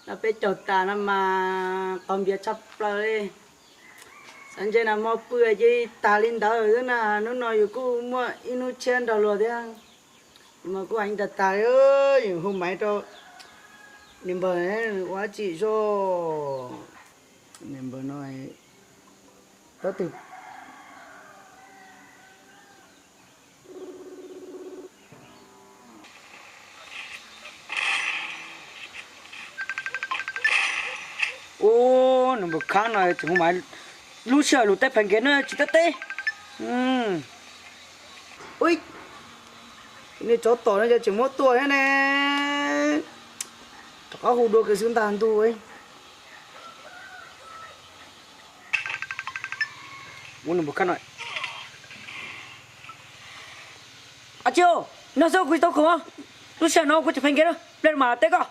Los peb caug tas no mas qos npias tshaj plaws li. Xav ntshe nag hmo pw ces tag li ntawd xwb na, hnub no yus kuj muaj ib hnub tshiab nrog luag thiab. Mas kuj heev tas tas li, yus hu maiv rau niam npawg ua dab tsi zoj. Niam npawg no tab twg Ub, nws npawg khab no tseem hu mas lub sij hawm lus teb phees kiag na tsis teb teb. Ub, nej tsov tom no ces tseem muab tua thiab ne. Rov qab hu dua kiag xwb ntag ntuj. Ua nws npawg khab no. Ab tsi, no xwb kuv tsis tau khoom. Lub sij hawm no kuv tseem phees kiag, pliag mas teb koj.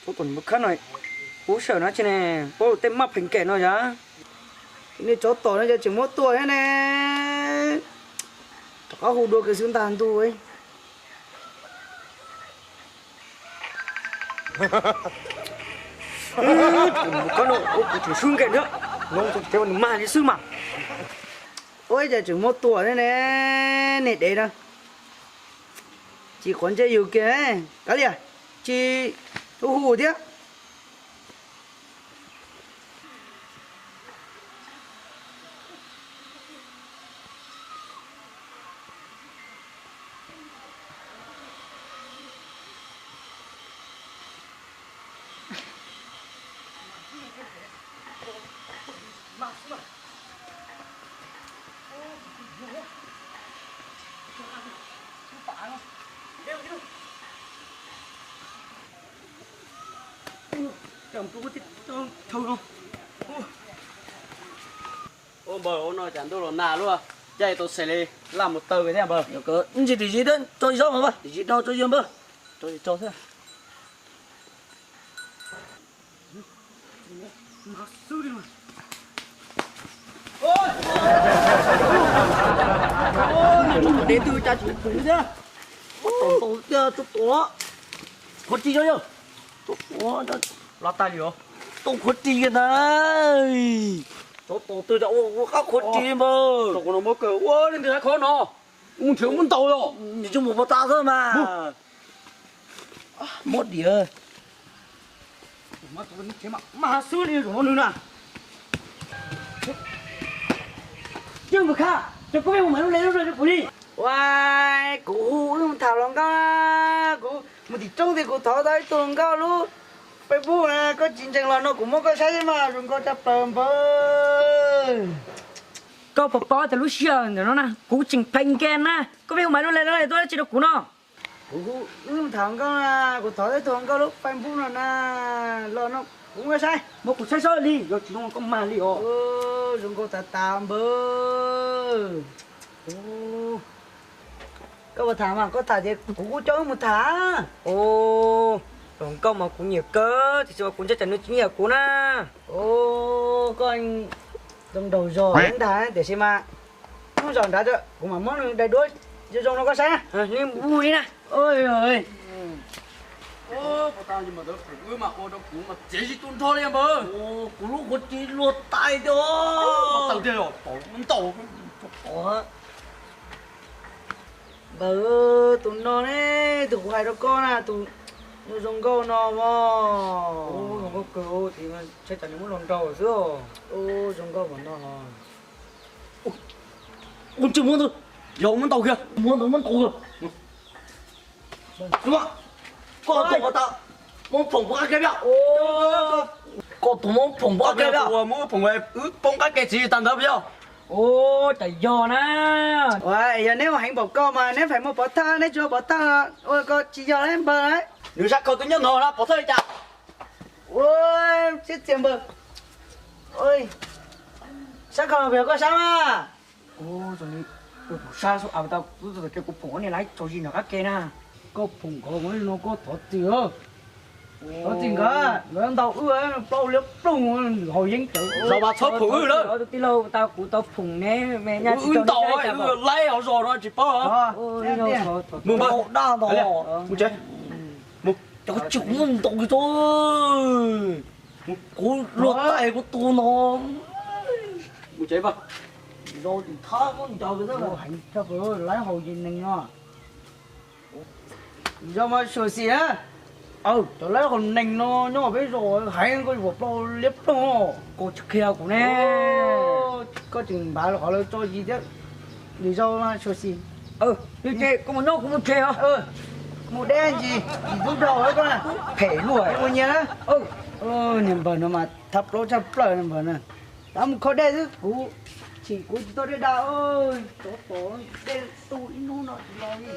Tsov tom nws npawg khab no, lub sij hawm no tsis ne, paub tej maj phees kiag no yog. Nej tsov tom no ces tseem muab tua thiab ne. Rov qab hu dua kiag xwb ntag ntuj. Kuv tseem sub nkees thiab, no nws mag li xwb mas. Ua cas tseem muab tua thiab ne, niag dev no. Tsis quav ntsej yus kiag, kav liam, tsis hu hu thiab. Ua npawg, ua no cas ntuj los nag luaj, caij tau xes li laj mus taw thiab npawg. Ntsis tim zis tso zis, tim zis rau tso zis npawg. Tso zis rau thiab. Dev twg cas tsis pum thiab. Tau tiag, tso tom, qhuav ris yog, tso tom, los tag li os, tau qhuav ris kiag ntag. Tso tom twg cas ua qab qhuav ris li npawg. Tso kuv no muab kaw ua li ntawd hais khob no. Mus nrhiav muab ntaus los, nws tsuas mus pov tas xwb mas. Muab diam. Mas xwb li, zoo nws na. Yog npawg khab, ces koj pheej hu mas lub le lub le rau kuv li. Ua, kuv hu wb mus tham hluas nkauj, kuv mus tim roob tias kuv thov tau ib tug hluas nkauj lub Facebook na, koj tsis ntseeg los no kuv muab koj saib mas zoo nkauj tshaj plaws npawg. Koj puas paub tias lub sij hawm ntawm no na kuv tseem phees kiag na, koj pheej hu mas lub le lub le tuaj dab tsi rau kuv no? Kuv wb mus tham hluas nkauj na, kuv thov tau ib tug hluas nkauj lub Facebook no na, los no kuv muab koj saib. Muab kuv saib seb li, yog tsis zoo koj mag li os. Zoo nkauj tas tas npawg. Koj puas tham mas, koj tham tias kuv kuj coj wb mus tham. Hluas nkauj mas kuv nyiam kawg, tiam sis kuv ntshai tsam nws tsis nyiam kuv na. Koj zoo nraug zog ntag, tiam sis mas hnub zaum nrad kuv mam muab nws daim duab zoo zoo rau koj saib. Li npawg li na. Wb mas ua rau kuv mas txiav tsis tu nrho li npawg. Kuv lub qhuav ris luag tag tiag. Npawg, tus no ne, tus kuv hais rau koj na, tus zoo nkauj no os. Zoo nkauj kawg, tab sis ntshai tsam nws muab hluas nraug xwb. Zoo nkauj mas no. Ua ntsis muab ntawd, yog muab ntaus kiag, muab ntawd muab ntaus kiag. Koj tus muab phoom pov qab kiag. Koj tus muab phoom pov qab kiag. Muab phoom wb poob qab ke txiv tag ntawd puas yog? Ua cas yog na. Ua yog neb ua heev npaum koj mas neb feem muaj pov thawj, neb tsis muaj pov thawj ua koj tsis yog neb npawg na. Nws sab khau twb nyob no na, pov thawj li cas? Ua, sib txias npawg. Sab khau pem koj sab mas. Sab xwb, tau kuv phoom niag lawv tso zis nram qab ke na. Koj phoom nkawd no koj thov txim. Thov txim nkawd, nkawd ntaus wb plaub liab ploog haus yeeb cawv. Zos mas txhob phoom wb lawm. Tij laug, tau kuv tau phoom neb me nyab wb ntaus wb laib hauv zos no tsis paub. Mus npawg, daj ntaus mus tsev. Cov tsis muaj ntaus tso, kuv luag tais kuv tus no. Mus tsev, zos tim thab muab ncaws heev, laib haus yim neeg no. Zos mas xyuam xim na, cov laib haus neeg no nyob peb zos heev, koj yuav plau liab ploog. Koj tsis qhia kuv ne, koj tseem npav qhov lawv tso yim thiab. Lwm zaus mas xyuam xim. Koj mus nyob, kuv mus tsev os. Mus deb ntsis, yim tub nrog koj na. Phem luaj. Mus nyias na. Niag npawg no mas thab plaub tshaj plaws niag npawg na. Tab mus kho dej xwb, kuv chim kuv tsis tau dej da. Tsov tom dej tu ib hnub no tsis los li.